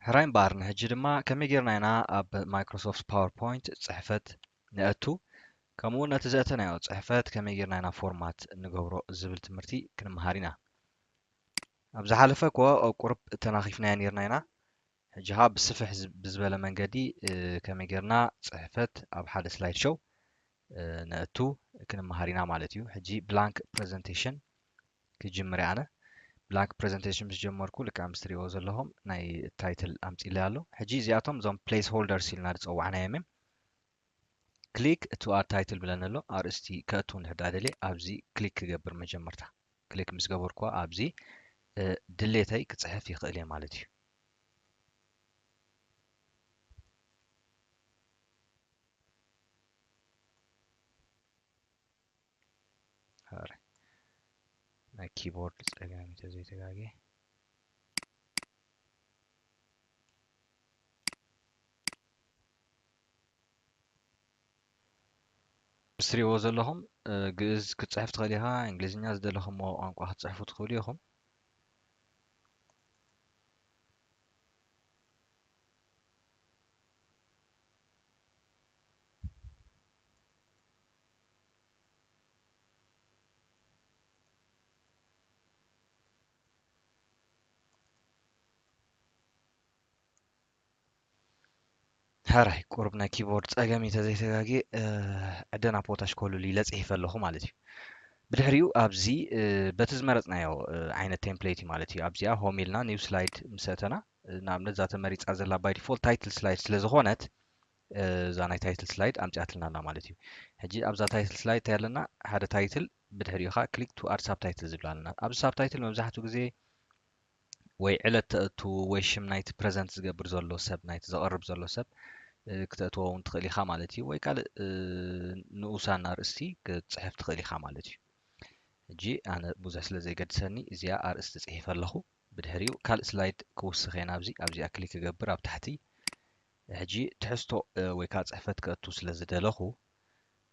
ሕራይ እምበኣር፣ ንሕጂ ድማ ከመይ ጌርና ኢና ኣብ Microsoft PowerPoint ጽሕፈት ነእቱ፣ ከምኡ እውን ነቲ ዘእተናዮ ጽሕፈት ከመይ ጌርና ኢና ፎርማት ንገብሮ ዝብል ትምህርቲ ክንመሃር ኢና። ኣብ ዝሓለፈ እኮ ኣብ ቁሩብ ተናኺፍናዮ ኔርና ኢና። ሕጂ ኸኣ ብስፍሕ ዝ-፣ ብዝበለ መንገዲ፣ እ፣ ከመይ ጌርና ጽሕፈት ኣብ ሓደ ስላይድ ሾው፣ እ፣ ነእቱ ክንመሃር ኢና ማለት እዩ። ሕጂ ብላንክ ፕረዘንቴሽን ክጅምር እየ ኣነ። ብላንክ ፕረዘንቴሽን ምስ ጀመርኩ፣ ልክዕ ምስ ትሪእዎ ዘለኹም ናይ ታይትል ኣምጺእለይ ኣሎ። ሕጂ እዚኣቶም እዞም ፕሌስ ሆልደርስ ኢልና ዝጸዋዕናዮም እዮም። ክሊክ to add title ብለኒ ኣሎ። ኣርእስቲ ከእቱ እንድሕር ደኣ ደልየ ኣብዚ ክሊክ ክገብር መጀመርታ። ክሊክ ምስ ገበርኩ ኣብዚ፣ እ፣ ድሌተይ ክጽሕፍ ይኽእል እየ ማለት እዩ። ሕራይ። ናይ ኪቦርድ ጸገም እዩ ተዘይተጋግየ። ምስ ትሪእዎ ዘለኹም፣ እ፣ ግእዝ ክትጽሕፍ ትኽእል ኢኻ፣ እንግሊዝኛ ዝደለኹምዎ ቋንቋ ክትጽሕፉ ትኽእሉ ኢኹም። ሕራይ፣ ቁሩብ ናይ ኪቦርድ ጸገም እዩ ተዘይተጋግየ፣ እ፣ ዕደና ፖታሽ ኮሉል ኢለ ጽሒፈ ኣለኹ ማለት እዩ። ብድሕሪኡ ኣብዚ፣ እ፣ በቲ ዝመረጽናዮ፣ እ፣ ዓይነት ቴምፕሌት እዩ ማለት እዩ። ኣብዚኣ ሆም ኢልና ኒው ስላይድ ምስ ኣተና፣ እ፣ ንኣብነት እዛ ተመሪጻ ዘላ ባይ ዲፎልት ታይትል ስላይድ ስለ ዝኾነት፣ እ፣ እዛ ናይ ታይትል ስላይድ ኣምጺኣትልና ኣላ ማለት እዩ። ሕጂ ኣብዛ ታይትል ስላይድ እንታይ ኣለና? ሓደ ታይትል፣ ብድሕሪኡ ኸኣ ክሊክ ቱ ኣድ ሳብታይትል ዝብል ኣለና። ኣብዚ ሳብታይትል መብዛሕትኡ ግዜ ወይ ዕለት ተእቱ ወይ ሽም ናይቲ ፕረዘንት ዝገብር ዘሎ ሰብ፣ ናይቲ ዘቕርብ ዘሎ ሰብ፣ እ፣ ክተእትዎ እውን ትኽእል ኢኻ ማለት እዩ። ወይ ካልእ፣ እ፣ ንኡሳን ኣርእስቲ ክትጽሕፍ ትኽእል ኢኻ ማለት እዩ። ሕጂ ኣነ ብዙሕ ስለ ዘይገድሰኒ እዚኣ ኣርእስቲ ጽሒፈ ኣለኹ። ብድሕሪኡ ካልእ ስላይድ ክውስኽ እየ ናብዚ፣ ኣብዚኣ ክሊክ ክገብር ኣብ ታሕቲ። ሕጂ ትሕዝቶ፣ እ፣ ወይ ከዓ ጽሕፈት ከእቱ ስለ ዝደለኹ፣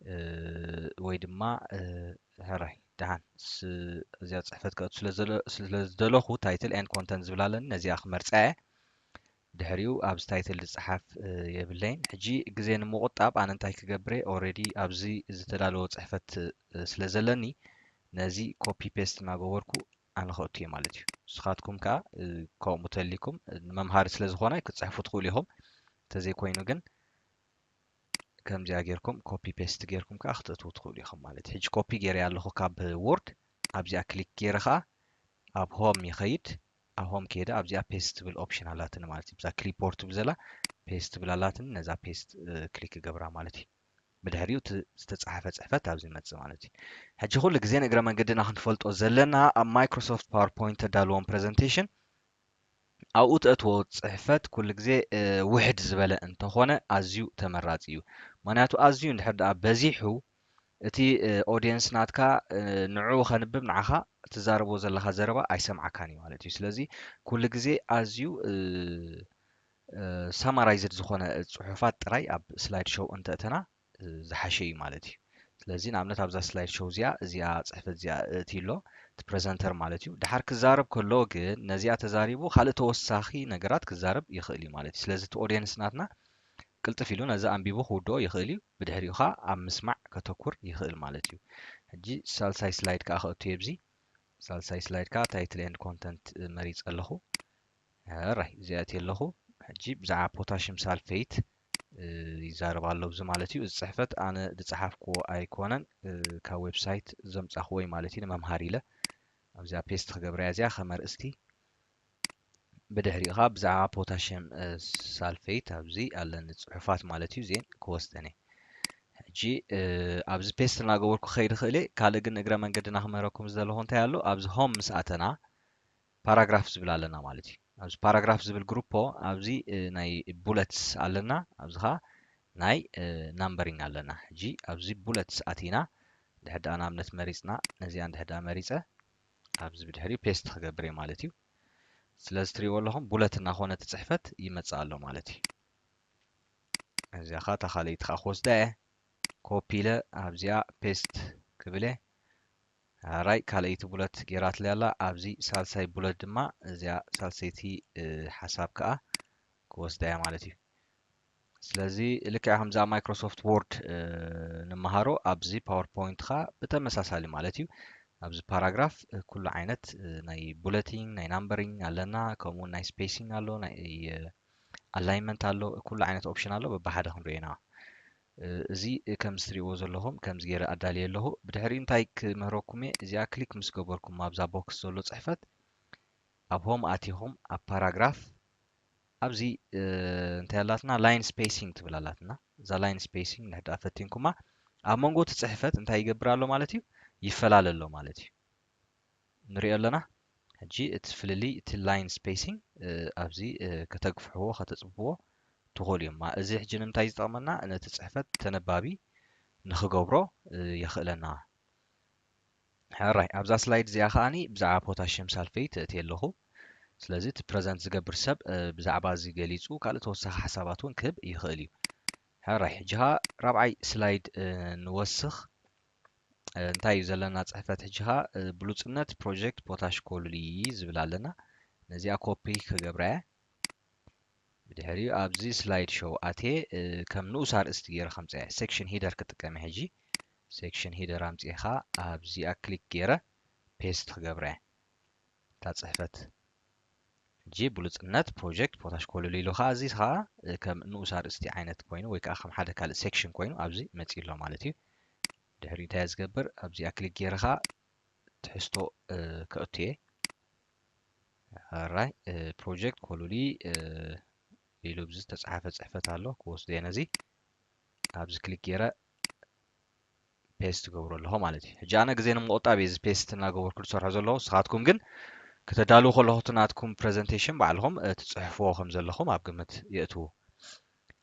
እ፣ ወይ ድማ፣ እ፣ ሕራይ፣ ደሓን፣ ስ-፣ እዚኣ ጽሕፈት ከእቱ ስለ ዝደለ-፣ ስለ ዝደለኹ ታይትል ኤንድ ኮንተንት ዝብል ኣለኒ፣ ነዚኣ ክመርጻ እየ። ድሕሪኡ ኣብዚ ታይትል ዝጸሓፍ፣ እ፣ የብለይን። ሕጂ ግዜ ንምቑጣብ ኣነ እንታይ ክገብር እየ? ኦልሬዲ ኣብዚ ዝተዳለወ ጽሕፈት፣ እ፣ ስለ ዘለኒ ነዚ ኮፒ ፔስት እናገበርኩ ኣነ ከእቱ እየ ማለት እዩ። ንስኻትኩም ከኣ፣ እ፣ ከምኡ ተሊኩም፣ እ፣ ንመምሃሪ ስለ ዝኾነ ክትጽሕፉ ትኽእሉ ኢኹም። እንተዘይኮይኑ ግን ከምዚኣ ጌርኩም ኮፒ ፔስት ጌርኩም ከኣ ክተእትዉ ትኽእሉ ኢኹም ማለት እዩ። ሕጂ ኮፒ ጌረ ኣለኹ ካብ ዎርድ፣ ኣብዚኣ ክሊክ ጌረ ከኣ ኣብ ሆም ይኸይድ። ኣብ ሆም ከይደ ኣብዚኣ ፔስት ትብል ኦፕሽን ኣላትኒ ማለት እዩ። ብዛ ክሊፕቦርድ ትብል ዘላ ፔስት ትብል ኣላትኒ፣ ነዛ ፔስት፣ እ፣ ክሊክ ክገብራ ማለት እዩ። ብድሕሪኡ እቲ ዝተጻሕፈ ጽሕፈት ኣብዚ ይመጽእ ማለት እዩ። ሕጂ ኩሉ ግዜ ንእግረ መንገድና ክንፈልጦ ዘለና ኣብ ማይክሮሶፍት ፓወርፖይንት ተዳልዎም ፕረዘንቴሽን ኣብኡ ተእትዎ ጽሕፈት ኩሉ ግዜ፣ እ፣ ውሕድ ዝበለ እንተኾነ ኣዝዩ ተመራጺ እዩ። ምኽንያቱ ኣዝዩ እንድሕር ደኣ በዚሑ እቲ፣ እ፣ ኦድየንስ ናትካ፣ እ፣ ንዕኡ ከንብብ ንዓኻ እትዛረቦ ዘለኻ ዘረባ ኣይሰምዓካን እዩ ማለት እዩ። ስለዚ ኩሉ ግዜ ኣዝዩ፣ እ፣ እ፣ ሳማራይዝድ ዝኾነ ጽሑፋት ጥራይ ኣብ ስላይድ ሾው እንተእተና፣ እ፣ ዝሓሸ እዩ ማለት እዩ። ስለዚ ንኣብነት ኣብዛ ስላይድ ሾው እዚኣ፣ እዚኣ ጽሕፈት እዚኣ እእቲ ኣሎ፣ እቲ ፕረዘንተር ማለት እዩ። ድሓር ክዛረብ ከሎ ግን ነዚኣ ተዛሪቡ ካልእ ተወሳኺ ነገራት ክዛረብ ይኽእል እዩ ማለት እዩ። ስለዚ እቲ ኦድየንስ ናትና ቅልጥፍ ኢሉ ነዚ ኣንቢቡ ክውድኦ ይኽእል እዩ። ብድሕሪኡ ኸኣ ኣብ ምስማዕ ከተኩር ይኽእል ማለት እዩ። ሕጂ ሳልሳይ ስላይድ ከኣ ከእቱ እየ ኣብዚ። ሳልሳይ ስላይድ ከኣ ታይትል ኤንድ ኮንተንት መሪጸ ኣለኹ። ሕራይ፣ እዚኣ እትየ ኣለኹ። ሕጂ ብዛዕባ ፖታሽየም ሳልፌት፣ እ፣ ይዛረብ ኣሎ ኣብዚ ማለት እዩ። እዚ ጽሕፈት ኣነ ዝጸሓፍክዎ ኣይኮነን፣ እ፣ ካብ ዌብሳይት ዘምጻኽዎ እዩ ማለት እዩ፣ ንመምሃሪ ኢለ። ኣብዚኣ ፔስት ክገብራ እያ እዚኣ ከም ኣርእስቲ። ብድሕሪኡ ኸኣ ብዛዕባ ፖታሽየም፣ እ፣ ሳልፌት ኣብዚ ኣለኒ ጽሑፋት ማለት እዩ፣ እዚኤን ክወስደን እየ። ሕጂ፣ እ፣ ኣብዚ ፔስት እናገበርኩ ክኸይድ እኽእል እየ። ካልእ ግን እግረ መንገድና ክምህረኩም ዝደለኹ እንታይ ኣሎ፣ ኣብዚ ሆም ምስ ኣተና ፓራግራፍ ዝብል ኣለና ማለት እዩ። ኣብዚ ፓራግራፍ ዝብል ግሩፖ ኣብዚ፣ እ፣ ናይ ቡለትስ ኣለና፣ ኣብዚ ኸኣ ናይ፣ እ፣ ናምበሪንግ ኣለና። ሕጂ ኣብዚ ቡለትስ ኣቲና፣ ድሕር ደኣ ንኣብነት መሪጽና፣ ነዚኣ እንድሕር ደኣ መሪጸ፣ ኣብዚ ብድሕሪኡ ፔስት ክገብር እየ ማለት እዩ። ስለዚ ትሪእዎ ኣለኹም፣ ቡለት እናኾነ እቲ ጽሕፈት ይመጽእ ኣሎ ማለት እዩ። እዚኣ ኸኣ እታ ካልኣይቲ ኸኣ ክወስዳ እየ። ኮፒ ኢለ ኣብዚኣ ፔስት ክብል እየ። ሕራይ ካልኣይቲ ቡለት ጌራትለይ ኣላ። ኣብዚ ሳልሳይ ቡለት ድማ እዚኣ ሳልሰይቲ፣ እ፣ ሓሳብ ከኣ ክወስዳ እያ ማለት እዩ። ስለዚ ልክዕ ከምዚ ኣብ ማይክሮሶፍት ወርድ ንመሃሮ ኣብዚ ፓወርፖይንት ኻ ብተመሳሳሊ ማለት እዩ። ኣብዚ ፓራግራፍ ኩሉ ዓይነት ናይ ቡለቲንግ ናይ ናምበሪንግ ኣለና፣ ከምኡ ናይ ስፔሲንግ ኣሎ፣ ናይ ኣላይንመንት ኣሎ፣ ኩሉ ዓይነት ኦፕሽን ኣሎ። በብሓደ ክንሪኦ ኢና። እዚ ከም ትሪእዎ ዘለኹም ከምዚ ገይረ ኣዳልየ ኣለኹ። ብድሕሪ እንታይ ክምህረኩም እየ? እዚኣ ክሊክ ምስ ገበርኩም ኣብዛ ቦክስ ዘሎ ፅሕፈት ኣብ ሆም ኣቲኹም ኣብ ፓራግራፍ ኣብዚ እንታይ ኣላትና ላይን ስፔሲንግ ትብል ኣላትና። እዛ ላይን ስፔሲንግ ንሕዳ ፈቲንኩማ ኣብ መንጎ እቲ ፅሕፈት እንታይ ይገብር ኣሎ ማለት እዩ? ይፈላለ ኣሎ ማለት እዩ። ንሪኦ ኣለና። ሕጂ እቲ ፍልልይ እቲ ላይን ስፔሲንግ ኣብዚ ከተግፍሕዎ ከተፅብዎ ትኽእሉ እዮም። እዚ ሕጂ ንምንታይ ዝጠቕመና? ነቲ ፅሕፈት ተነባቢ ንኽገብሮ የኽእለና። ሕራይ ኣብዛ ስላይድ እዚኣ ከዓኒ ብዛዕባ ፖታሽየም ሳልፌት እእትየ ኣለኹ። ስለዚ እቲ ፕረዘንት ዝገብር ሰብ ብዛዕባ እዚ ገሊፁ ካልእ ተወሳኺ ሓሳባት እውን ክህብ ይኽእል እዩ። ሕራይ ሕጂ ኸዓ ራብዓይ ስላይድ ንወስኽ። እንታይ እዩ ዘለና ፅሕፈት ሕጂ ኸዓ ብሉፅነት ፕሮጀክት ፖታሽ ኮሉሊ ዝብል ኣለና። ነዚኣ ኮፒ ክገብራ እየ። ብድሕሪኡ ኣብዚ ስላይድ ሾው ኣትየ ከም ንኡስ ኣርእስቲ ገይረ ከምፅኣ እየ። ሴክሽን ሂደር ክጥቀም እየ ሕጂ። ሴክሽን ሂደር ኣምፅኤ ኸዓ ኣብዚኣ ክሊክ ገይረ ፔስት ክገብራ እየ። እታ ፅሕፈት ሕጂ ብሉፅነት ፕሮጀክት ፖታሽ ኮሉል ኢሉ ኸዓ እዚ ኸዓ ከም ንኡስ ኣርእስቲ ዓይነት ኮይኑ ወይ ከዓ ከም ሓደ ካልእ ሴክሽን ኮይኑ ኣብዚ መፂኡ ኣሎ ማለት እዩ። ድሕሪ እንታይ ዝገብር ኣብዚኣ ክሊክ ገይረ ኸዓ ትሕዝቶ ከእቱ እየ። ሕራይ ፕሮጀክት ኮሉሊ ኢሉ ብዚ ዝተፅሓፈ ፅሕፈት ኣሎ ክወስዶ እየ ነዚ ኣብዚ ክሊክ ገይረ ፔስት ገብሮ ኣለኹ ማለት እዩ። ሕጂ ኣነ ግዜ ንምቑጣብ እየ እዚ ፔስት እናገበርኩ ዝሰርሖ ዘለኹ። ንስኻትኩም ግን ከተዳልዉ ከለኹ እቲ ናትኩም ፕረዘንቴሽን ባዕልኹም ትፅሕፍዎ ከም ዘለኹም ኣብ ግምት የእትዉ።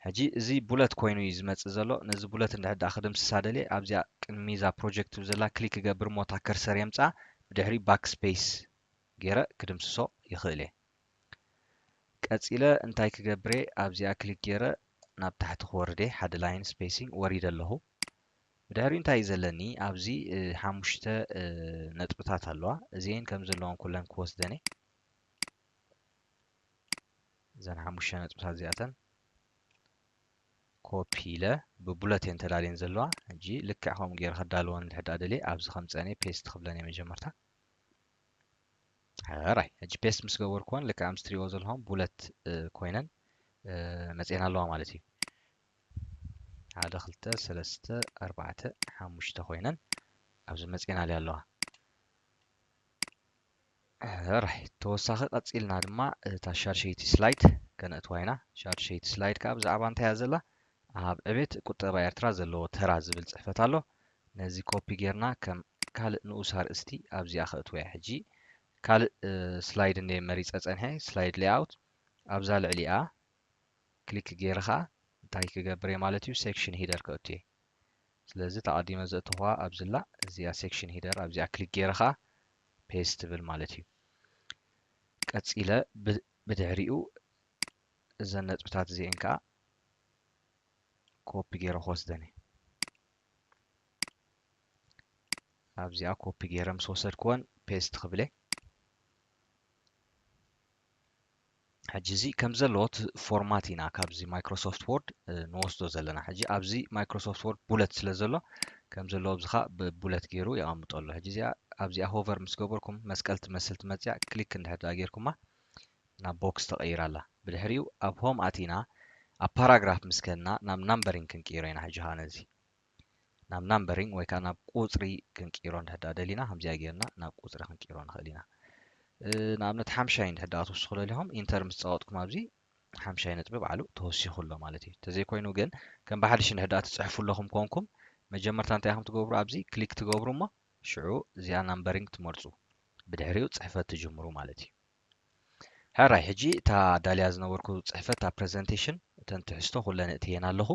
ሕጂ እዚ ቡለት ኮይኑ እዩ ዝመፅእ ዘሎ። ነዚ ቡለት እንድሕር ደኣ ክድምስሳ ደልየ ኣብዚኣ ቅድሚ እዛ ፕሮጀክት ትብል ዘላ ክሊክ ክገብር እሞ እታ ከርሰር የምፅኣ ብድሕሪ ባክ ስፔስ ገይረ ክድምስሶ ይኽእል እየ። ቀፂለ እንታይ ክገብር እየ ኣብዚኣ ክሊክ ገይረ ናብ ታሕቲ ክወርድ እየ። ሓደ ላይን ስፔሲንግ ወሪደ ኣለኹ። ብድሕሪኡ እንታይ እዩ ዘለኒ? ኣብዚ ሓሙሽተ ነጥብታት ኣለዋ። እዚአን ከም ዘለዋን ኩለን ክወስደን እየ። እዘን ሓሙሽተ ነጥብታት እዚኣተን ኮፒ ኢለ ብቡለት እየን ተዳልየን ዘለዋ። ሕጂ ልክዕ ከምኡ ገይረ ከዳልወን እንድሕር ደኣ ደልየ ኣብዚ ከምፀን እየ ፔስት ክብለን እየ መጀመርታ። ሕራይ ሕጂ ፔስት ምስ ገበርኩወን ልክዕ ከምዚ ትሪእዎ ዘለኹም ቡለት ኮይነን መፅኤን ኣለዋ ማለት እዩ። ሓደ ክልተ ሰለስተ ኣርባዕተ ሓሙሽተ ኮይነን ኣብዚ መፅኤን ኣለዋ። ሕራይ ተወሳኺ ቀፂልና ድማ እታ ሻድሸይቲ ስላይድ ከነእትዋ ኢና። ሻድሸይቲ ስላይድ ከዓ ብዛዕባ እንታይ እያ ዘላ? ኣብ ዕቤት ቁጠባ ኤርትራ ዘለዎ ተራ ዝብል ፅሕፈት ኣሎ። ነዚ ኮፒ ጌርና ከም ካልእ ንኡስ ኣርእስቲ ኣብዚኣ ከእትወያ። ሕጂ ካልእ ስላይድ እንደ መሪፀ ፀንሐ ስላይድ ሌኣውት ኣብዛ ልዕሊኣ ክሊክ ገይረ ከዓ እንታይ ክገብር እየ ማለት እዩ? ሴክሽን ሂደር ከእቱ እየ። ስለዚ ተቐዲመ ዘእተኹዋ ኣብዝላ እዚኣ ሴክሽን ሂደር ኣብዚኣ ክሊክ ገይረ ከዓ ፔስት ትብል ማለት እዩ። ቀፂለ ብድሕሪኡ እዘን ነጥብታት እዚአን ከዓ ኮፒ ገይረ ክወስደን እየ። ኣብዚኣ ኮፒ ገይረ ምስ ወሰድክወን ፔስት ክብል እየ። ሕጂ እዚ ከም ዘለዎ እቲ ፎርማት ኢና ካብዚ ማይክሮሶፍት ወርድ ንወስዶ ዘለና። ሕጂ ኣብዚ ማይክሮሶፍት ወርድ ቡለት ስለ ዘሎ ከም ዘለዎ ኣብዚ ኸዓ ብቡለት ገይሩ የቐምጦ ኣሎ። ሕጂ እዚኣ ኣብዚኣ ሆቨር ምስ ገበርኩም መስቀል ትመስል ትመፅያ ክሊክ እንድሕር ደኣ ጌርኩማ ናብ ቦክስ ተቐይራ ኣላ። ብድሕሪኡ ኣብ ሆም ኣቲና ኣብ ፓራግራፍ ምስ ከድና ናብ ናምበሪንግ ክንቅይሮ ኢና። ሕጂ ኸዓ ነዚ ናብ ናምበሪንግ ወይ ከዓ ናብ ቁፅሪ ክንቅይሮ እንድሕር ደኣ ደሊና ከምዚኣ ጌርና ናብ ቁፅሪ ክንቅይሮ ንኽእል ኢና። ንኣብነት ሓምሻይ እንድሕር ደኣ ትውስኹ ደሊኹም ኢንተር ምስ ፀወጥኩም ኣብዚ ሓምሻይ ነጥቢ ባዕሉ ተወሲኹ ኣሎ ማለት እዩ። እንተዘይኮይኑ ግን ከም ብሓድሽ እንድሕር ደኣ ትፅሕፉ ኣለኹም ኮንኩም መጀመርታ እንታይ ኢኹም ትገብሩ? ኣብዚ ክሊክ ትገብሩ እሞ ሽዑ እዚኣ ናምበሪንግ ትመርፁ ብድሕሪኡ ፅሕፈት ትጅምሩ ማለት እዩ። ሕራይ ሕጂ እታ ዳልያ ዝነበርኩ ፅሕፈት እታ ፕረዘንቴሽን እተን ትሕዝቶ ኩለን እእትየን ኣለኹ።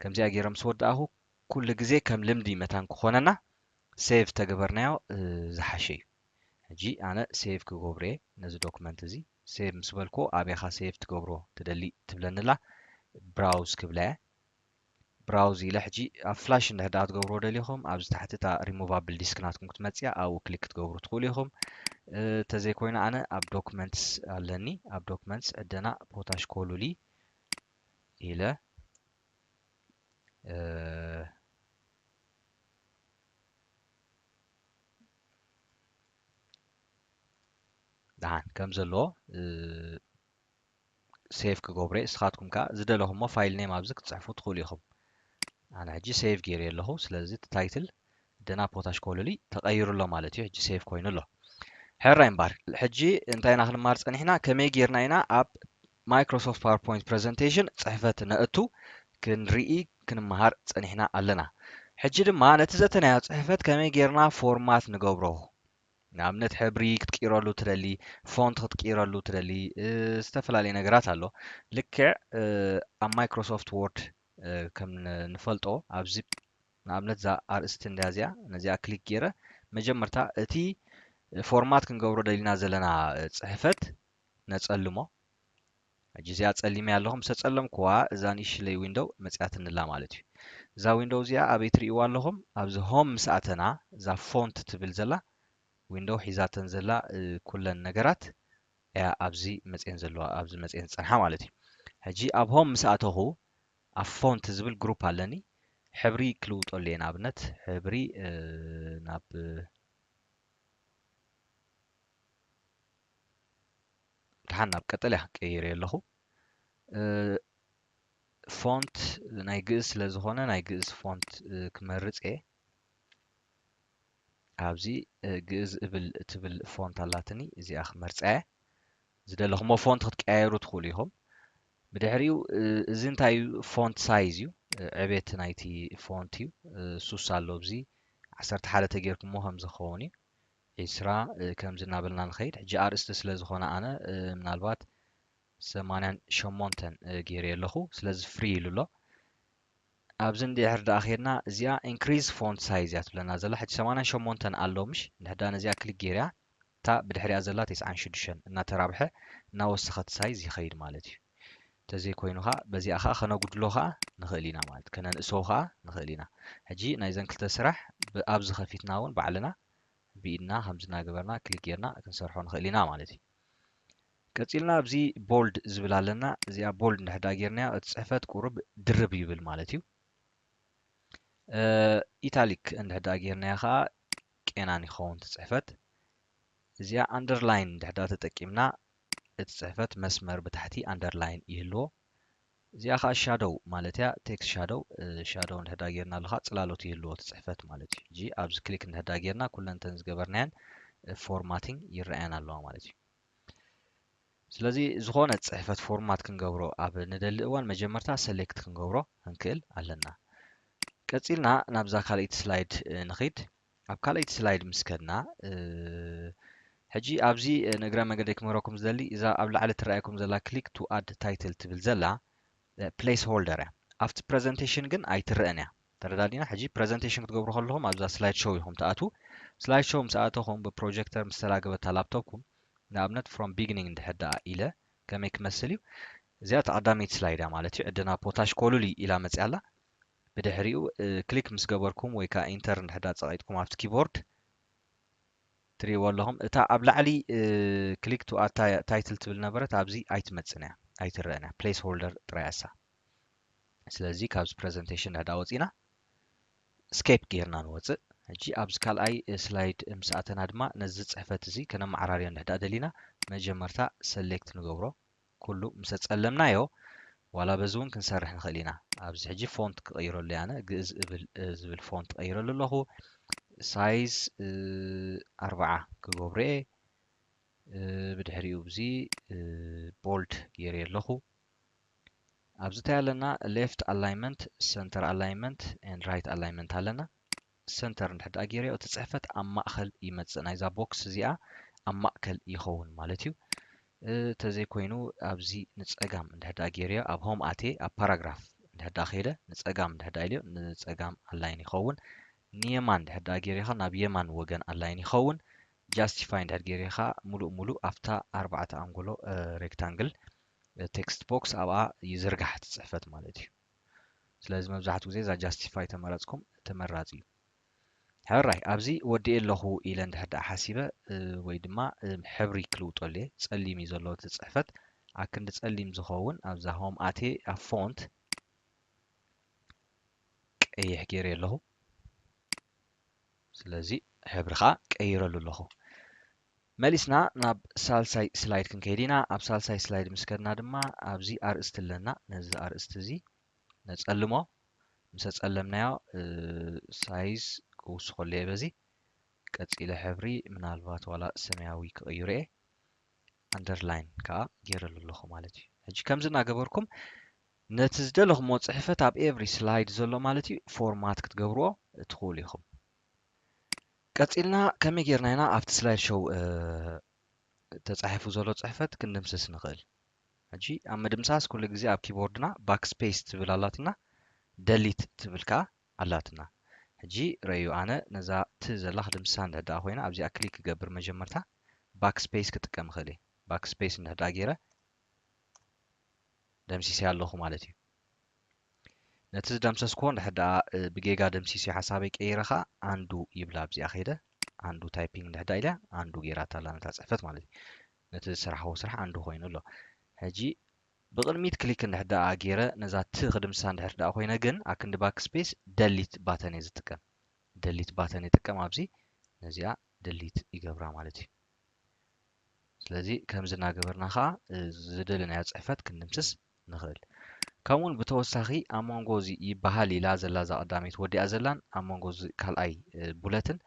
ከምዚኣ ገይረ ምስ ወዳእኹ ኩሉ ግዜ ከም ልምዲ መታን ክኾነና ሴቭ ተገበርናዮ ዝሓሸ እዩ። ሕጂ ኣነ ሴቭ ክገብሮ እየ ነዚ ዶክመንት እዚ። ሴቭ ምስ በልኩ ኣበይ ኢኻ ሴቭ ትገብሮ ትደሊ ትብለኒ ኣላ። ብራውዝ ክብላ እየ። ብራውዝ ኢለ ሕጂ ኣብ ፍላሽ እንድሕር ደኣ ክትገብርዎ ደሊኹም ኣብዚ ታሕቲ እታ ሪሙቫብል ዲስክ ናትኩም ክትመፅያ ኣብኡ ክሊክ ክትገብሩ ትኽእሉ ኢኹም። ተዘይኮይኑ ኣነ ኣብ ዶክመንትስ ኣለኒ። ኣብ ዶክመንትስ ዕደና ፖታሽ ኮሉሊ ኢለ ደሓን ከም ዘለዎ ሴቭ ክገብሮ እየ። ንስኻትኩም ከኣ ዝደለኹሞ ፋይል ኔም ኣብዚ ክትፅሕፉ ትኽእሉ ኢኹም። ኣነ ሕጂ ሴቭ ገይረ ኣለኹ። ስለዚ እቲ ታይትል ደና ፖታሽ ኮሎሊ ተቐይሩ ኣሎ ማለት እዩ። ሕጂ ሴቭ ኮይኑ ኣሎ። ሕራይ እምበር ሕጂ እንታይ ኢና ክንማር ጸኒሕና? ከመይ ጌርና ኢና ኣብ ማይክሮሶፍት ፓወርፖይንት ፕሬዘንቴሽን ጽሕፈት ነእቱ ክንርኢ ክንመሃር ጸኒሕና ኣለና። ሕጂ ድማ ነቲ ዘተናዮ ጽሕፈት ከመይ ጌርና ፎርማት ንገብሮ ንኣብነት ሕብሪ ክትቅይረሉ ትደሊ፣ ፎንት ክትቅይረሉ ትደሊ፣ ዝተፈላለዩ ነገራት ኣሎ። ልክዕ ኣብ ማይክሮሶፍት ወርድ ከም ንፈልጦ ኣብዚ ንኣብነት እዛ ኣርእስቲ እንዳ እዚኣ ነዚኣ ክሊክ ገይረ መጀመርታ እቲ ፎርማት ክንገብሮ ደሊና ዘለና ጽሕፈት ነጸልሞ። ሕጂ እዚኣ ጸሊመያ ኣለኹ። ምስ ተጸለምኩዋ እዛ ንእሽለይ ዊንዶው መጺኣትንላ ማለት እዩ። እዛ ዊንዶው እዚኣ ኣበይ ትርእይዋ ኣለኹም? ኣብዚ ሆም ምስ ኣተና እዛ ፎንት ትብል ዘላ ዊንዶው ሒዛተን ዘላ ኩለን ነገራት እያ ኣብዚ መጽኤን ዘለዋ ኣብዚ መጽኤን ዝጸንሓ ማለት እዩ። ሕጂ ኣብ ሆም ምስ ኣተኹ ኣብ ፎንት ዝብል ግሩፕ ኣለኒ። ሕብሪ ክልውጠሉ እየ። ንኣብነት ሕብሪ ናብ ደሓን ናብ ቀጠልያ ቀይረ ኣለኹ። ፎንት ናይ ግእዝ ስለ ዝኾነ ናይ ግእዝ ፎንት ክመርጽ እየ። ኣብዚ ግእዝ እብል እትብል ፎንት ኣላትኒ፣ እዚኣ ክመርጻ እየ። ዝደለኹሞ ፎንት ክትቀያየሩ ትኽእሉ ኢኹም። ብድሕሪኡ እዚ እንታይ እዩ? ፎንት ሳይዝ እዩ። ዕቤት ናይቲ ፎንት እዩ። ሱስ ኣሎ ኣብዚ ዓሰርተ ሓደ ተጌርኩሞ ከም ዝኸውን እዩ። ዒስራ ከምዚ እናበልና ንኸይድ። ሕጂ ኣርእስቲ ስለ ዝኾነ ኣነ ምናልባት ሰማንያን ሸሞንተን ገይረ ኣለኹ። ስለዚ ፍሪ ኢሉ ኣሎ። ኣብዚ እንድሕር ደኣ ኸድና እዚኣ ኢንክሪዝ ፎንት ሳይዝ እያ ትብለና ዘላ። ሕጂ ሰማንያን ሸሞንተን ኣሎ ምሽ? እንድሕር ደኣ ነዚኣ ክሊክ ገይረያ እታ ብድሕሪኣ ዘላ ተስዓን ሽዱሽተን እናተራብሐ እናወሰኸት ሳይዝ ይኸይድ ማለት እዩ። ተዘይኮይኑ ኸዓ በዚኣ ኸዓ ከነጉድሎ ኸዓ ንኽእል ኢና ማለት ከነንእሶ ኸዓ ንኽእል ኢና። ሕጂ ናይዘን ክልተ ስራሕ ኣብዚ ኸፊትና እውን ባዕልና ብኢድና ከምዚ እናገበርና ክሊክ ጌርና ክንሰርሖ ንኽእል ኢና ማለት እዩ። ቀጺልና ኣብዚ ቦልድ ዝብል ኣለና። እዚኣ ቦልድ እንድሕር ደኣ ጌርናያ እቲ ጽሕፈት ቁሩብ ድርብ ይብል ማለት እዩ። ኢታሊክ እንድሕር ደኣ ጌርናያ ኸዓ ቄናን ይኸውን እቲ ጽሕፈት። እዚኣ ኣንደርላይን እንድሕር ደኣ ተጠቂምና እቲ ጽሕፈት መስመር ብታሕቲ ኣንደርላይን ይህልዎ። እዚኣ ኸዓ ሻዶው ማለት እያ። ቴክስት ሻዶው ሻዶው እንድሕር ደኣ ጌርናሉ ኸዓ ጽላሎት ይህልዎ እቲ ጽሕፈት ማለት እዩ። ሕጂ ኣብዚ ክሊክ እንድሕር ደኣ ጌርና ኩለን እተን ዝገበርናየን ፎርማቲንግ ይረኣያና ኣለዋ ማለት እዩ። ስለዚ ዝኾነ ጽሕፈት ፎርማት ክንገብሮ ኣብ ንደሊ እዋን መጀመርታ ሰሌክት ክንገብሮ ክንክእል ኣለና። ቀጺልና ናብዛ ካልኣይቲ ስላይድ ንኺድ። ኣብ ካልኣይቲ ስላይድ ምስ ከድና ሕጂ ኣብዚ ንእግረ መገደይ ክምህረኩም ዝደሊ እዛ ኣብ ላዕሊ ትረኣየኩም ዘላ ክሊክ ቱ ኣድ ታይትል ትብል ዘላ ፕሌስ ሆልደር እያ። ኣብቲ ፕረዘንቴሽን ግን ኣይትረእን እያ። ተረዳዲና? ሕጂ ፕረዘንቴሽን ክትገብሩ ከለኹም ኣብዛ ስላይድ ሾው ኢኹም ትኣትዉ። ስላይድ ሾው ምስ ኣተኹም ብፕሮጀክተር ምስ ተላገበታ ላፕቶፕኩም ንኣብነት ፍሮም ቢግኒንግ እንድሕር ደኣ ኢለ ከመይ ክመስል እዩ? እዚኣ እታ ቀዳመይቲ ስላይድ እያ ማለት እዩ። ዕደና ፖታሽ ኮሉሊ ኢላ መፅያ ኣላ። ብድሕሪኡ ክሊክ ምስ ገበርኩም ወይ ከዓ ኢንተር እንድሕር ደኣ ፀቒጥኩም ኣብቲ ኪቦርድ ትሪእዎ ኣለኹም። እታ ኣብ ላዕሊ ክሊክ ቱ ኣድ ታይትል ትብል ነበረት ኣብዚ ኣይትመፅን እያ ኣይትረአን እያ። ፕሌስ ሆልደር ጥራይ እያ እሳ። ስለዚ ካብዚ ፕረዘንቴሽን እንድሕር ደኣ ወፂና ስኬፕ ጌርና ንወፅእ። ሕጂ ኣብዚ ካልኣይ ስላይድ ምስ ኣተና ድማ ነዚ ፅሕፈት እዚ ከነመዓራርዮ እንድሕር ደኣ ደሊና መጀመርታ ሰሌክት ንገብሮ። ኩሉ ምስ ኣፀለምናዮ ዋላ በዚ እውን ክንሰርሕ ንኽእል ኢና። ኣብዚ ሕጂ ፎንት ክቕይረሉ እየ ኣነ ግእዝ እብል ዝብል ፎንት ቀይረሉ ኣለኹ። ሳይዝ ኣርብዓ ክገብሮ እየ። ብድሕሪኡ እዚ ቦልድ ገይረ ኣለኹ። ኣብዚ እንታይ ኣለና? ሌፍት ኣላይመንት፣ ሰንተር ኣላይመንት ኤንድ ራይት ኣላይመንት ኣለና። ሰንተር እንድሕር ደኣ ገይረዮ እቲ ፅሕፈት ኣብ ማእኸል ይመፅእ። ናይዛ ቦክስ እዚኣ ኣብ ማእከል ይኸውን ማለት እዩ። እንተዘይኮይኑ ኣብዚ ንፀጋም እንድሕር ደኣ ገይረዮ ኣብ ሆም ኣትየ ኣብ ፓራግራፍ እንድሕር ደኣ ከይደ ንፀጋም እንድሕር ደኣ ኢለዮ ንፀጋም ኣላይን ይኸውን። ንየማን እንድሕር ደኣ ገይረዮ ናብ የማን ወገን ኣላይን ይኸውን። ጃስቲፋይ እንድሕር ገይረዮ ከዓ ሙሉእ ሙሉእ ኣብታ ኣርባዕተ ኣንጎሎ ሬክታንግል ቴክስት ቦክስ ኣብኣ ይዝርጋሕ እቲ ፅሕፈት ማለት እዩ። ስለዚ መብዛሕትኡ ግዜ እዛ justify ተመረፅኩም ተመራፂ እዩ። ሕራይ ኣብዚ ወዲኤ ኣለኹ ኢለ እንድሕር ደኣ ሓሲበ ወይ ድማ ሕብሪ ክልውጠሉ እየ። ፀሊም እዩ ዘሎ እቲ ፅሕፈት። ኣክንዲ ፀሊም ዝኸውን ኣብዛ home ኣትየ ኣብ font ቀይሕ ገይረ ኣለኹ። ስለዚ ሕብሪ ከዓ ቀይረሉ ኣለኹ። መሊስና ናብ ሳልሳይ slide ክንከይድ ኢና። ኣብ ሳልሳይ slide ምስ ከድና ድማ ኣብዚ ኣርእስቲ ኣለና። ነዚ ኣርእስቲ እዚ ነፀልሞ። ምስ ኣፀለምናዮ size ክውስኸሉ እየ በዚ። ቀፂለ ሕብሪ ምናልባት ዋላ ሰማያዊ ክቕይሮ እየ። Underline ከዓ ገይረሉ ኣለኹ ማለት እዩ። ሕጂ ከምዚ እናገበርኩም ነቲ ዝደለኹሞ ፅሕፈት ኣብ every slide ዘሎ ማለት እዩ format ክትገብርዎ ትኽእሉ ኢኹም። ቀፂልና ከመይ ጌርና ኢና ኣብቲ slide show ተፃሒፉ ዘሎ ፅሕፈት ክንድምስስ ንኽእል? ሕጂ ኣብ ምድምሳስ ኩሉ ግዜ ኣብ keyboard ና backspace ትብል ኣላትና፣ delete ትብል ከዓ ኣላትና። ሕጂ ረዩ ኣነ ነዛ ት ዘላ ክድምስሳ እንድሕር ደኣ ኮይና ኣብዚኣ click ክገብር መጀመርታ backspace ክጥቀም እኽእል እየ። Backspace እንድሕር ደኣ ገይረ ደምሲሰያ ኣለኹ ማለት እዩ። ነቲ ዝደምሰስክዎ እንድሕር ደኣ ብጌጋ ደምሲሰዮ ሓሳበይ ቀይረ ከዓ undo ይብላ ኣብዚኣ ከይደ undo typing እንድሕር ደኣ ኢለ undo ገይራታ ኣላ ነታ ፅሕፈት ማለት እዩ። ነቲ ዝሰራሕዎ ስራሕ undo ኮይኑ ኣሎ። ሕጂ ብቕድሚት click እንድሕር ደኣ ገይረ ነዛ ት ክድምሳ እንድሕር ደኣ ኮይነ ግን ኣክንዲ backspace delete button እየ ዝጥቀም። Delete button ይጥቀም ኣብዚ ነዚኣ delete ይገብራ ማለት እዩ። ስለዚ ከምዚ እናገበርና ከዓ ዝደለናዮ ፅሕፈት ክንድምስስ ንኽእል። ከምኡውን ብተወሳኺ ኣብ መንጎ እዚ ይበሃል ኢላ ዘላ እዛ ቀዳመይቲ ወዲኣ ዘላን ኣብ መንጎ እዚ ካልኣይ bullet ን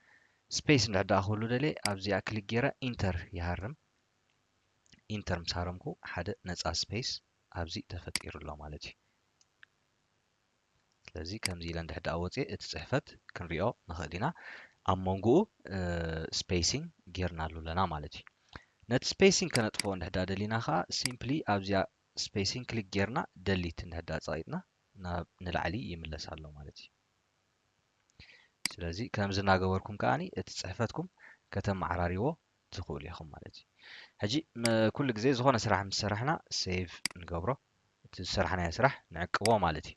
space እንድሕር ደኣ ክህሉ ደልየ ኣብዚኣ click ገይረ enter ይሃርም። Enter ምስ ሃረምኩ ሓደ ነፃ space ኣብዚ ተፈጢሩ ኣሎ ማለት እዩ። ስለዚ ከምዚ ኢለ እንድሕር ደኣ ወፅየ እቲ ፅሕፈት ክንሪኦ ንኽእል ኢና። ኣብ መንጎኡ spacing ጌርናሉ ኣለና ማለት እዩ። ነቲ spacing ከነጥፍኦ እንድሕር ደኣ ደሊና ከዓ simply ኣብዚኣ spacing click ጌርና delete እንድሕር ደኣ ፀቒጥና ናብ ንላዕሊ ይምለስ ኣሎ ማለት እዩ። ስለዚ ከምዚ እናገበርኩም ከዓኒ እቲ ፅሕፈትኩም ከተመዓራሪዎ ትኽእሉ ኢኹም ማለት እዩ። ሕጂ ኩሉ ግዜ ዝኾነ ስራሕ ምስ ሰራሕና save ንገብሮ፣ እቲ ዝሰራሕናዮ ስራሕ ንዕቅቦ ማለት እዩ።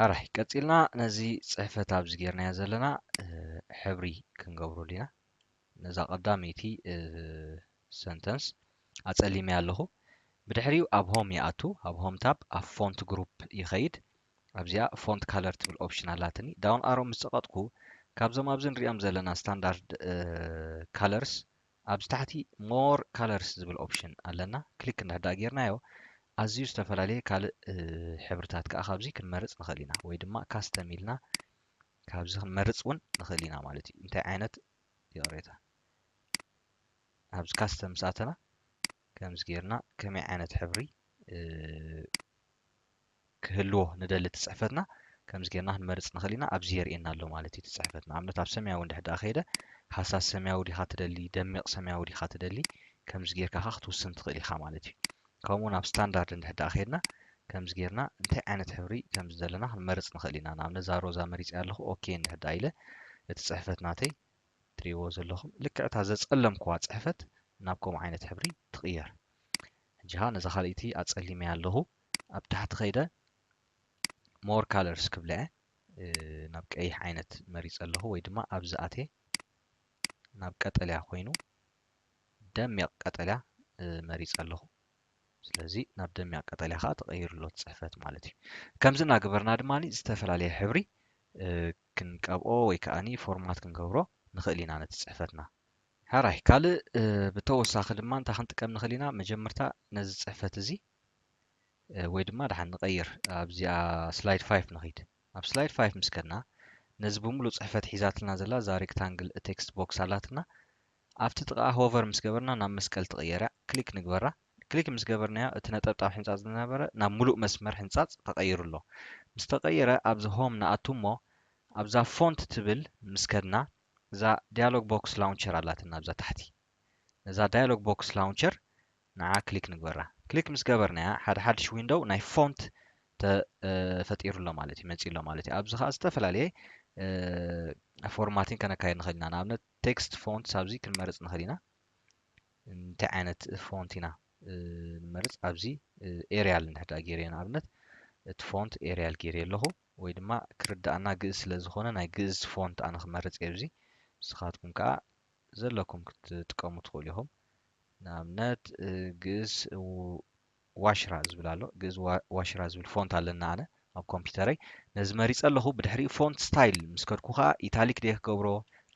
ኣራይ ቀፂልና ነዚ ፅሕፈት ኣብዚ ጌርናዮ ዘለና ሕብሪ ክንገብረሉ ኢና። ነዛ ቀዳመይቲ sentence ኣፀሊመያ ኣለኹ። ብድሕሪኡ ኣብ home ይኣቱ፣ ኣብ home tab ኣብ font group ይኸይድ። ኣብዚኣ font color ትብል option ኣላትኒ። Down arrow ምስ ፀቐጥኩ ካብዞም ኣብዚ ንሪኦም ዘለና standard colors ኣብዚ ታሕቲ more colors ዝብል option ኣለና። Click እንድሕር ደኣ ጌርናዮ ኣዝዩ ዝተፈላለየ ካልእ ሕብርታት ከዓ ካብዚ ክንመርፅ ንኽእል ኢና፣ ወይ ድማ custom ኢልና ካብዚ ክንመርፅ እውን ንኽእል ኢና ማለት እዩ። እንታይ ዓይነት ይቕሬታ ኣብዚ custom ምስ ኣተና ከምዚ ጌርና ከመይ ዓይነት ሕብሪ ክህልዎ ንደሊ እቲ ፅሕፈትና ከምዚ ጌርና ክንመርፅ ንኽእል ኢና። ኣብዚ የርእየና ኣሎ ማለት እዩ እቲ ፅሕፈት። ንኣብነት ኣብ ሰማያዊ እንድሕር ደኣ ከይደ ሃሳስ ሰማያዊ ዲኻ ትደሊ፣ ደሚቕ ሰማያዊ ዲኻ ትደሊ፣ ከምዚ ጌርካ ከዓ ክትውስን ትኽእል ኢኻ ማለት እዩ። ከምኡ እውን ኣብ standard እንድሕር ደኣ ከይድና ከምዚ ጌርና እንታይ ዓይነት ሕብሪ ከም ዝደለና ክንመርፅ ንኽእል ኢና። ንኣብነት እዛ ሮዛ መሪፀያ ኣለኹ። ኦኬ እንድሕር ደኣ ኢለ እቲ ፅሕፈት ናተይ ትሪእዎ ዘለኹም ልክዕ እታ ዘፀለምክዋ ፅሕፈት ናብ ከምኡ ዓይነት ሕብሪ ትቕየር። ሕጂ ኸዓ ነዛ ካልኣይቲ ኣፀሊመያ ኣለኹ። ኣብ ታሕቲ ከይደ more colors ክብላ እየ። ናብ ቀይሕ ዓይነት መሪፀ ኣለኹ፣ ወይ ድማ ኣብዚ ኣትየ ናብ ቀጠልያ ኮይኑ ደሚቕ ቀጠልያ መሪፀ ኣለኹ። ስለዚ ናብ ደሚቕ ቀጠልያ ከዓ ተቐይሩ ኣሎ እቲ ፅሕፈት ማለት እዩ። ከምዚ እናገበርና ድማ ዝተፈላለየ ሕብሪ ክንቀብኦ ወይ ከዓ ፎርማት ክንገብሮ ንኽእል ኢና ነቲ ፅሕፈትና። ሕራይ ካልእ ብተወሳኺ ድማ እንታይ ክንጥቀም ንኽእል ኢና? መጀመርታ ነዚ ፅሕፈት እዚ ወይ ድማ ደሓን ንቐይር፣ ኣብዚኣ slide five ንኺድ። ኣብ slide five ምስ ከድና ነዚ ብምሉእ ፅሕፈት ሒዛትልና ዘላ እዛ rectangle text box ኣላትና። ኣብቲ ጥቓ hover ምስ ገበርና ናብ መስቀል ትቕየር እያ። ክሊክ ንግበራ። ክሊክ ምስ ገበርናዮ እቲ ነጠብጣብ ሕንጻጽ ዝነበረ ናብ ምሉእ መስመር ሕንጻጽ ተቐይሩ ኣሎ። ምስ ተቐየረ ኣብዚ home ንኣቱ እሞ ኣብዛ font ትብል ምስ ከድና እዛ dialog box launcher ኣላትና ኣብዛ ታሕቲ። ነዛ dialog box launcher ንዓ ክሊክ ንግበራ። ክሊክ ምስ ገበርናያ ሓደ ሓድሽ window ናይ font ተፈጢሩ ኣሎ ማለት እዩ፣ መፂኡ ኣሎ ማለት እዩ። ኣብዚ ከዓ ዝተፈላለየ formatting ከነካየድ ንኽእል ኢና። ንኣብነት text fonts ኣብዚ ክንመርፅ ንኽእል ኢና። እንታይ ዓይነት font ኢና ንመርፅ? ኣብዚ Arial እንድሕር ደኣ ገይረዮ ንኣብነት እቲ ፎንት ኤርያል ገይረ ኣለኹ፣ ወይ ድማ ክርዳእና ግእዝ ስለ ዝኾነ ናይ ግእዝ ፎንት ኣነ ክመርጽ እየ። እዚ ንስኻትኩም ከዓ ዘለኩም ክትጥቀሙ ትኽእሉ ኢኹም። ንኣብነት ግእዝ ዋሽራ ዝብል ኣሎ። ግእዝ ዋሽራ ዝብል ፎንት ኣለና ኣነ ኣብ ኮምፒውተረይ። ነዚ መሪጸ ኣለኹ። ብድሕሪኡ ፎንት ስታይል ምስ ከድኩ ከዓ ኢታሊክ ድየ ክገብሮ፣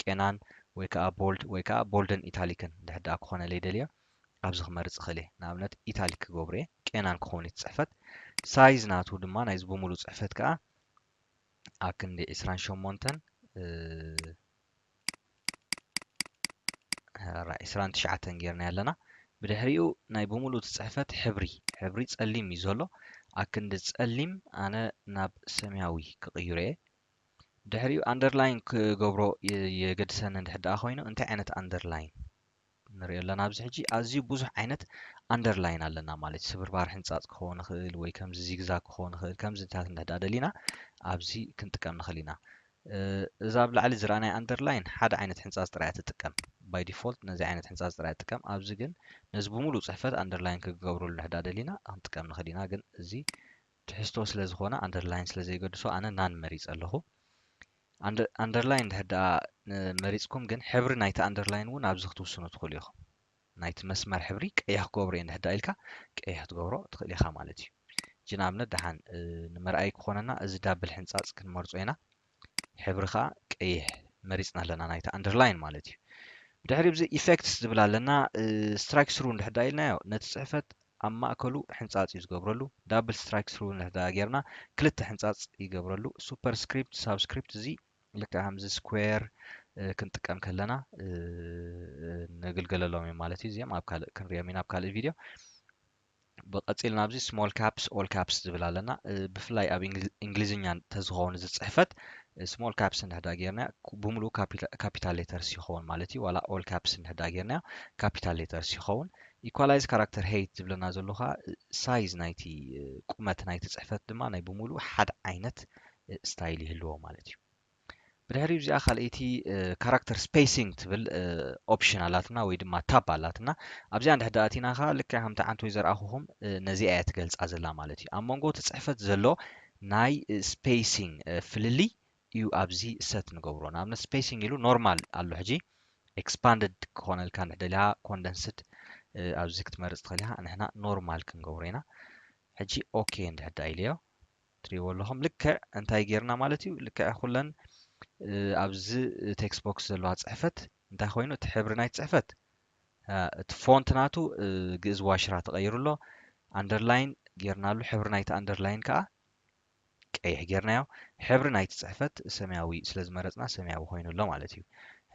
ቄናን ወይ ከዓ ቦልድ ወይ ከዓ ቦልድን ኢታሊክን ድሕር ደኣ ክኾነለይ ደልየ ኣብዚ ክመርጽ እኽእል እየ። ንኣብነት ኢታሊክ ክገብሮ እየ። ቄናን ክኸውን እቲ ጽሕፈት። ሳይዝ ናቱ ድማ ናይዚ ብምሉእ ጽሕፈት ከዓ ኣክንዲ ዕስራን ሸሞንተን ራይ ዕስራን ትሽዓተን ጌርና ኣለና። ብድሕሪኡ ናይ ብምሉእ እቲ ጽሕፈት ሕብሪ፣ ሕብሪ ጸሊም እዩ ዘሎ። ኣክንዲ ጸሊም ኣነ ናብ ሰማያዊ ክቕይሮ እየ። ድሕሪኡ ኣንደርላይን ክገብሮ የገድሰኒ እንድሕር ደኣ ኮይኑ፣ እንታይ ዓይነት ኣንደርላይን ንሪኦ ኣለና? ኣብዚ ሕጂ ኣዝዩ ብዙሕ ዓይነት ኣንደርላይን ኣለና ማለት እዩ። ስብርባር ሕንጻጽ ክኸውን ይኽእል ወይ ከምዚ ዚግዛግ ክኸውን ይኽእል። ከምዚታት እንድሕር ደኣ ደሊና ኣብዚ ክንጥቀም ንኽእል ኢና። እዛ ኣብ ላዕሊ ዝረኣናያ ኣንደርላይን ሓደ ዓይነት ሕንጻጽ ጥራይ እያ ትጥቀም። ባይ ዲፎልት ነዚ ዓይነት ሕንጻጽ ጥራይ ትጥቀም። ኣብዚ ግን ነዚ ብምሉእ ጽሕፈት ኣንደርላይን ክገብረሉ እንድሕር ደኣ ደሊና ክንጥቀም ንኽእል ኢና። ግን እዚ ትሕዝቶ ስለ ዝኾነ ኣንደርላይን ስለ ዘይገድሶ ኣነ ናን መሪጸ ኣለኹ። ኣንደርላይን እንድሕር ደኣ መሪጽኩም ግን ሕብሪ ናይቲ ኣንደርላይን እውን ኣብዚ ክትውስኑ ትኽእሉ ኢኹም። ናይቲ መስመር ሕብሪ ቀይሕ ክገብሮ እየ እንድሕር ደኣ ኢልካ ቀይሕ ክትገብሮ ትኽእል ኢኻ ማለት እዩ። ሕጂ ንኣብነት ደሓን ንመርኣይ ክኾነና እዚ ዳብል ሕንጻጽ ክንመርጾ ኢና። ሕብሪ ከዓ ቀይሕ መሪጽና ኣለና ናይቲ ኣንደርላይን ማለት እዩ። ብድሕሪ እዚ ኢፌክትስ ዝብል ኣለና። ስትራይክ ስሩ እንድሕር ደኣ ኢልናዮ ነቲ ጽሕፈት ኣብ ማእከሉ ሕንጻጽ እዩ ዝገብረሉ። ዳብል ስትራይክ ስሩ እንድሕር ደኣ ጌርና ክልተ ሕንጻጽ ይገብረሉ። ሱፐር ስክሪፕት፣ ሳብስክሪፕት እዚ ልክዕ ከምዚ ስኩዌር ክንጥቀም ከለና ንግልገለሎም እዮም ማለት እዩ። እዚኦም ኣብ ካልእ ክንሪኦም ኢና ኣብ ካልእ ቪድዮ። ብቐጺል ናብዚ ስሞል ካፕስ ኦል ካፕስ ዝብል ኣለና። ብፍላይ ኣብ እንግሊዝኛ እንተዝኸውን እዚ ጽሕፈት ስሞል ካፕስ እንድሕዳ ጌርና ብምሉኡ ካፒታል ሌተርስ ይኸውን ማለት እዩ። ዋላ ኦል ካፕስ እንድሕዳ ጌርና ካፒታል ሌተርስ ይኸውን። ኢኳላይዝ ካራክተር ሄይት ዝብለና ዘሎ ከዓ ሳይዝ ናይቲ ቁመት ናይቲ ጽሕፈት ድማ ናይ ብምሉኡ ሓደ ዓይነት ስታይል ይህልዎ ማለት እዩ። ብድሕሪኡ እዚኣ ካልኣይቲ ካራክተር ስፔሲንግ ትብል ኦፕሽን ኣላትና ወይ ድማ ታብ ኣላትና። ኣብዚኣ እንድሕር ደኣ ኣቲና ከዓ ልክዕ ከምቲ ዓንቶይ ዘርኣኹኹም ነዚኣ እያ ትገልጻ ዘላ ማለት እዩ። ኣብ መንጎ እቲ ጽሕፈት ዘሎ ናይ ስፔሲንግ ፍልልይ እዩ ኣብዚ ሰት ንገብሮ። ንኣብነት ስፔሲንግ ኢሉ ኖርማል ኣሎ። ሕጂ ኤክስፓንድድ ክኾነልካ እንድሕር ደሊኻ ኮንደንስድ ኣብዚ ክትመርጽ ትኽእል ኢኻ። ንሕና ኖርማል ክንገብሮ ኢና። ሕጂ ኦኬ እንድሕር ደኣ ኢለዮ። ትሪእዎ ኣለኹም ልክዕ እንታይ ጌርና ማለት እዩ። ልክዕ ኩለን ኣብዚ ቴክስት ቦክስ ዘለዋ ጽሕፈት እንታይ ኮይኑ እቲ ሕብሪ ናይቲ ጽሕፈት እቲ ፎንት ናቱ ግእዝ ዋሽራ ተቐይሩ ኣሎ። ኣንደርላይን ጌርናሉ ሕብሪ ናይቲ ኣንደርላይን ከዓ ቀይሕ ጌርናዮ። ሕብሪ ናይቲ ጽሕፈት ሰማያዊ ስለ ዝመረጽና ሰማያዊ ኮይኑ ኣሎ ማለት እዩ።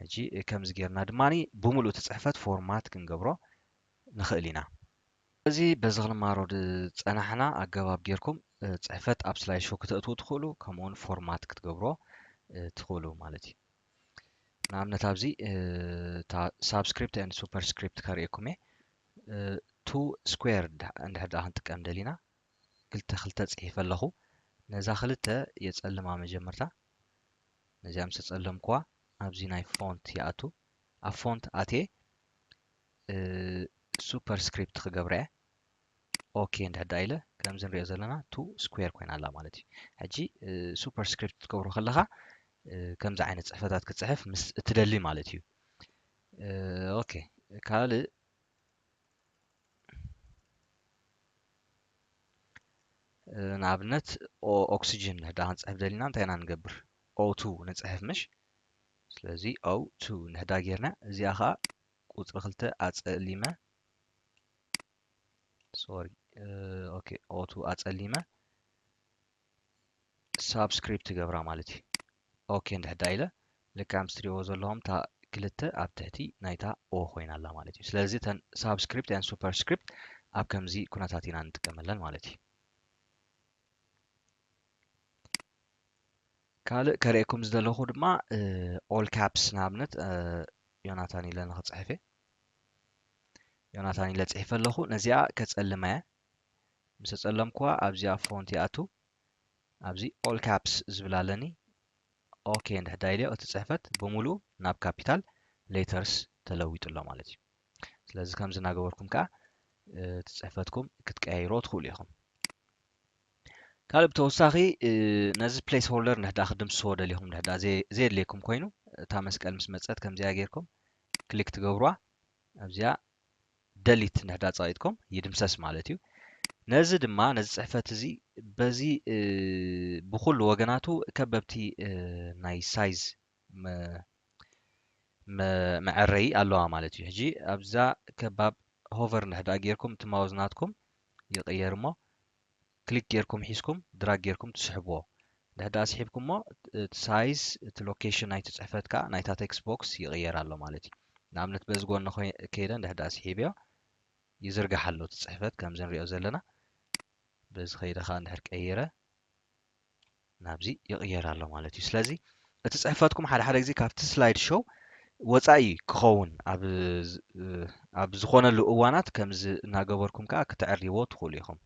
ሕጂ ከምዚ ጌርና ድማ ብምሉእ እቲ ጽሕፈት ፎርማት ክንገብሮ ንኽእል ኢና። እዚ በዚ ክንማሮ ዝጸናሕና ኣገባብ ጌርኩም ጽሕፈት ኣብ ስላይድ ሾው ክተእትዉ ትኽእሉ፣ ከምኡውን ፎርማት ክትገብሮ ትኽእሉ ማለት እዩ። ንኣብነት ኣብዚ ሳብስክሪፕት ን ሱፐርስክሪፕት ከርእየኩም እየ። ቱ ስኩዌር እንድሕር ደኣ ክንጥቀም ደሊና ክልተ ክልተ ጽሒፈ ኣለኹ። ነዛ ክልተ የጸልማ መጀመርታ። ነዚኣ ምስ ኣጸለምኩዋ ኣብዚ ናይ ፎንት ይኣቱ። ኣብ ፎንት ኣትየ ሱፐርስክሪፕት ክገብራ እየ። ኦኬ እንድሕር ደኣ ኢለ ከምዚ ንሪኦ ዘለና ቱ ስኩዌር ኮይና ኣላ ማለት እዩ። ሕጂ ሱፐርስክሪፕት ክትገብሮ ከለኻ ከምዚ ዓይነት ጽሕፈታት ክትጽሕፍ ምስ እትደሊ ማለት እዩ። ኦኬ ካልእ ንኣብነት ኦክስጅን እንድሕር ደኣ ክንጽሕፍ ደሊና እንታይ ኢና ንገብር? ኦ ቱ ንጽሕፍ ምሽ? ስለዚ ኦ ቱ እንድሕር ደኣ ጌርና እዚኣ ኸዓ ቁጽሪ ክልተ ኣጸሊመ ሶሪ ኦኬ ኦ ቱ ኣጸሊመ ሳብስክሪፕት ገብራ ማለት እዩ። ኦኬ እንድሕር ደኣ ኢለ ልክዕ ምስ ትሪእዎ ዘለኹም እታ ክልተ ኣብ ትሕቲ ናይታ ኦ ኮይና ኣላ ማለት እዩ። ስለዚ እተን ሳብስክሪፕት ን ሱፐርስክሪፕት ኣብ ከምዚ ኩነታት ኢና ንጥቀመለን ማለት እዩ። ካልእ ከርእየኩም ዝደለኹ ድማ ኦል ካፕስ ንኣብነት ዮናታን ኢለ ንኽጽሕፍ እየ። ዮናታን ኢለ ጽሒፈ ኣለኹ። ነዚኣ ከጸልማ እየ። ምስ ኣጸለምኩዋ ኣብዚኣ ፎንት ይኣቱ። ኣብዚ ኦል ካፕስ ዝብል ኣለኒ። ኦኬ እንድሕር ደኣ ኢለዮ እቲ ጽሕፈት ብምሉኡ ናብ ካፒታል ሌተርስ ተለዊጡ ኣሎ ማለት እዩ። ስለዚ ከምዚ እናገበርኩም ከዓ እቲ ጽሕፈትኩም ክትቀያይሮ ትኽእሉ ኢኹም። ካልእ ብተወሳኺ ነዚ place holder ንሕዳ ክድምስዎ ደሊኹም ንሕዳ ዘየድልየኩም ኮይኑ እታ መስቀል ምስ መፀት ከምዚኣ ጌርኩም ክሊክ ትገብሩዋ ኣብዚኣ ደሊት ንሕዳ ፀቒጥኩም ይድምሰስ ማለት እዩ። ነዚ ድማ ነዚ ፅሕፈት እዚ በዚ ብኩሉ ወገናቱ ከበብቲ ናይ size መዐረይ ኣለዋ ማለት እዩ። ሕጂ ኣብዛ ከባብ hover ንሕዳ ጌርኩም እቲ mouse ናትኩም ይቕየር እሞ ክሊክ ጌርኩም ሒዝኩም ድራግ ጌርኩም ትስሕብዎ። ድሕዳ ስሒብኩሞ እቲ size እቲ location ናይቲ ፅሕፈት ከዓ ናይታ text box ይቕየር ኣሎ ማለት እዩ። ንኣብነት በዚ ጎኒ ከይደ ድሕዳ ስሒብዮ ይዝርጋሕ ኣሎ እቲ ፅሕፈት ከምዚ ንሪኦ ዘለና። በዚ ከይደ ከዓ እንድሕር ቀይረ ናብዚ ይቕየር ኣሎ ማለት እዩ። ስለዚ እቲ ፅሕፈትኩም ሓደ ሓደ ግዜ ካብቲ slide show ወፃኢ ክኸውን ኣብ ዝኾነሉ እዋናት ከምዚ እናገበርኩም ከዓ ክተዕርይዎ ትኽእሉ ኢኹም።